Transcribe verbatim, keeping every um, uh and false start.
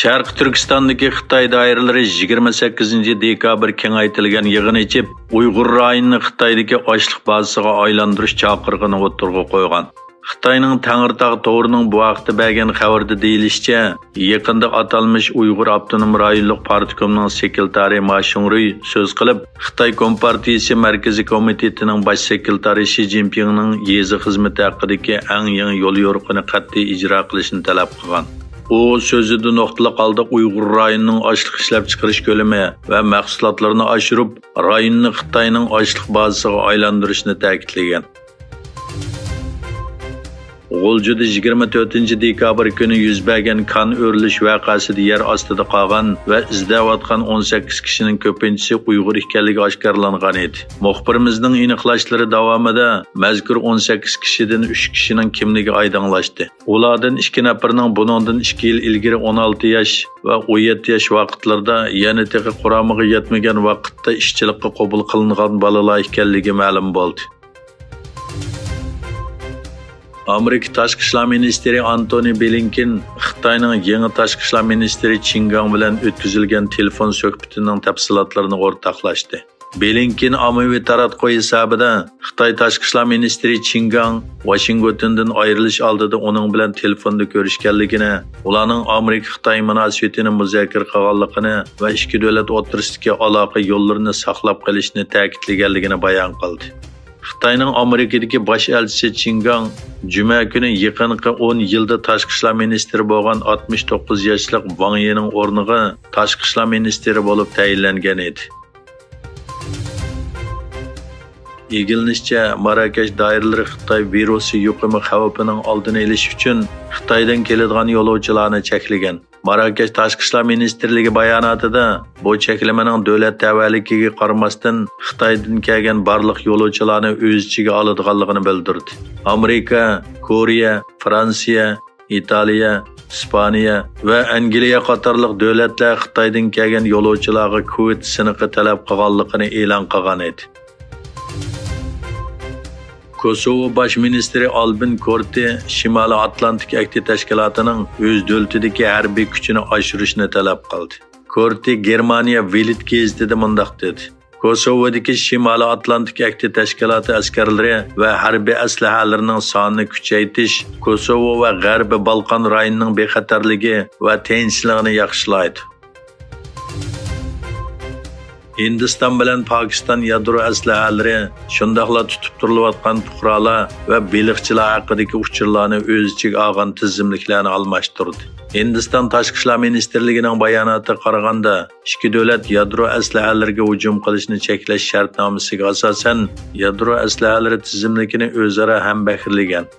شەرقىي تۈركىستاندىكى خىتاي دائىرىلىرى يىگىرمە سەككىزىنچى دېكابىر كېڭەيتىلگەن يىغىن ئېچىپ، ئۇيغۇر رايونىنى خىتايدىكى ئاشلىق بازىسىغا ئايلاندۇرۇش چاقىرىقىنى ئوتتۇرىغا قويغان. خىتاينىڭ تەڭرىتاغ تورىنىڭ بۇ ھەقتە بەرگەن خەۋىرىدە دېيىلىشىچە، يېقىندا ئاتالمىش ئۇيغۇر ئاپتونوم رايونلۇق پارتكومنىڭ سېكرېتارى ما شۇڭرۇي سۆز قىلىپ، خىتاي كومپارتىيىسى مەركىزىي كومىتېتىنىڭ باش سېكرېتارى شى جىنپىڭنىڭ يېزا خىزمىتى ھەققىدىكى ئەڭ يېڭى يوليورۇقىنى قەتئىي ئىجرا قىلىشنى تەلەپ قىلغان. ئۇ سۆزىدە نۇقتىلىق ھالدا ئۇيغۇر رايونىنىڭ ئاشلىق ئىشلەپچىقىرىش كۆلىمى ۋە مەھسۇلاتلىرىنى ئاشۇرۇپ، رايوننى خىتاينىڭ ئاشلىق بازىسىغا ئايلاندۇرۇشىنى تەكىتلىگەن. غۇلجىدا يىگىرمە تۆتىنچى دېكابىر كۈنى يۈز بەرگەن كان ئۆرۈلۈش ۋەقەسىدە يەر ئاستىدا قالغان ۋە ئىزدەۋاتقان ئون سەككىز كىشىنىڭ كۆپىنچىسى ئۇيغۇر ئىكەنلىكى ئاشكارىلانغان ئىدى. مۇخبىرىمىزنىڭ ئېنىقلاشلىرى داۋامىدا مەزكۇر ئون سەككىز كىشىدىن ئۈچ كىشىنىڭ كىملىكى ئايدىڭلاشتى. ئۇلاردىن ئىككى نەپىرىنىڭ بۇنىڭدىن ئىككى يىل ئىلگىرى ئون ئالتە ياش ۋە ئون يەتتە ياش ۋاقىتلىرىدا، يەنە تېخى قۇرامىغا يەتمىگەن ۋاقىتتا ئىشچىلىققا قوبۇل قىلىنغان بالىلار ئىكەنلىكى مەلۇم بولدى. ئامېرىكا تاشقى ئىشلار مىنىستىرى ئانتونى بلىنكېن خىتاينىڭ يېڭى تاشقى ئىشلار مىنىستىرى چىن گاڭ بىلەن ئۆتكۈزۈلگەن تېلېفون سۆھبىتىنىڭ تەپسىلاتلىرىنى ئورتاقلاشتى. بلىنكېن ئاممىۋى تاراتقۇ ھېسابىدا خىتاي تاشقى ئىشلار مىنىستىرى چىن گاڭ ۋاشىنگتوندىن ئايرىلىش ئالدىدا ئۇنىڭ بىلەن تېلېفوندا كۆرۈشكەنلىكىنى، ئۇلارنىڭ ئامېرىكا-خىتاي مۇناسىۋىتىنى مۇزاكىرە قىلغانلىقىنى ۋە ئىككى دۆلەت ئوتتۇرىسىدىكى ئالاقە يوللىرىنى ساقلاپ قېلىشنى تەكىتلىگەنلىكىنى بايان قىلدى. خىتاينىڭ ئامېرىكىدىكى باش ئەلچىسى چىن گاڭ جۈمە كۈنى يېقىنقى ئون يىلدا تاشقى ئىشلار مىنىستىرى بولغان ئاتمىش توققۇز ياشلىق ۋاڭ يىنىڭ ئورنىغا تاشقى ئىشلار مىنىستىرى بولۇپ تەيىنلەنگەن ئىدى. ئىگىلىنىشىچە، ماراكەش دائىرىلىرى خىتاي ۋىرۇسى يۇقۇمى خەۋپىنىڭ ئالدىنى ئېلىش ئۈچۈن خىتايدىن كېلىدىغان يولۇچىلارنى چەكلىگەن. ماراكەش تاشقى ئىشلار مىنىستىرلىكى باياناتىدا بۇ چەكلىمىنىڭ دۆلەت تەۋەلىكىگە قارىماستىن، خىتايدىن كەلگەن بارلىق يولۇچىلارنى ئۆز ئىچىگە ئالىدىغانلىقىنى بىلدۈردى. ئامېرىكا، كورېيە، فرانسىيە، ئىتالىيە، ئىسپانىيە ۋە ئەنگلىيە قاتارلىق دۆلەتلەر خىتايدىن كەلگەن يولۇچىلارغا كوۋىد سىنىقى تەلەپ قىلغانلىقىنى ئېلان قىلغان ئىدى. كوسوۋو باش مىنىستىرى ئالبىن كورتى شىمالىي ئاتلانتىك ئەھدى تەشكىلاتىنىڭ ئۆز دۆلىتىدىكى ھەربىي كۈچىنى ئاشۇرۇشنى تەلەپ قىلدى. كورتى گېرمانىيە ۋىلىت گېزىتىدە مۇنداق دېدى: كوسوۋودىكى شىمالىي ئاتلانتىك ئەھدى تەشكىلاتى ئەسكەرلىرى ۋە ھەربىي ئەسلىھەلىرىنىڭ سانىنى كۈچەيتىش كوسوۋو ۋە غەربىي بالقان رايونىنىڭ بىخەتەرلىكى ۋە تىنچلىقىنى ياخشىلايدۇ. ھىندىستان بىلەن پاكىستان يادرو ئەسلىھەلىرى، شۇنداقلا تۇتۇپ تۇرۇلۇۋاتقان پۇقرالار ۋە بېلىقچىلار ھەققىدىكى ئۇچۇرلارنى ئۆز ئىچىگە ئالغان تىزىملىكلەرنى ئالماشتۇردى. ھىندىستان تاشقى ئىشلار مىنىستىرلىكىنىڭ باياناتىغا قارىغاندا، ئىككى دۆلەت يادرو ئەسلىھەلىرىگە ھۇجۇم قىلىشنى چەكلەش شەرتنامىسىگە ئاساسەن، يادرو ئەسلىھەلىرى تىزىملىكىنى ئۆزئارا ھەمبەھىرلىگەن.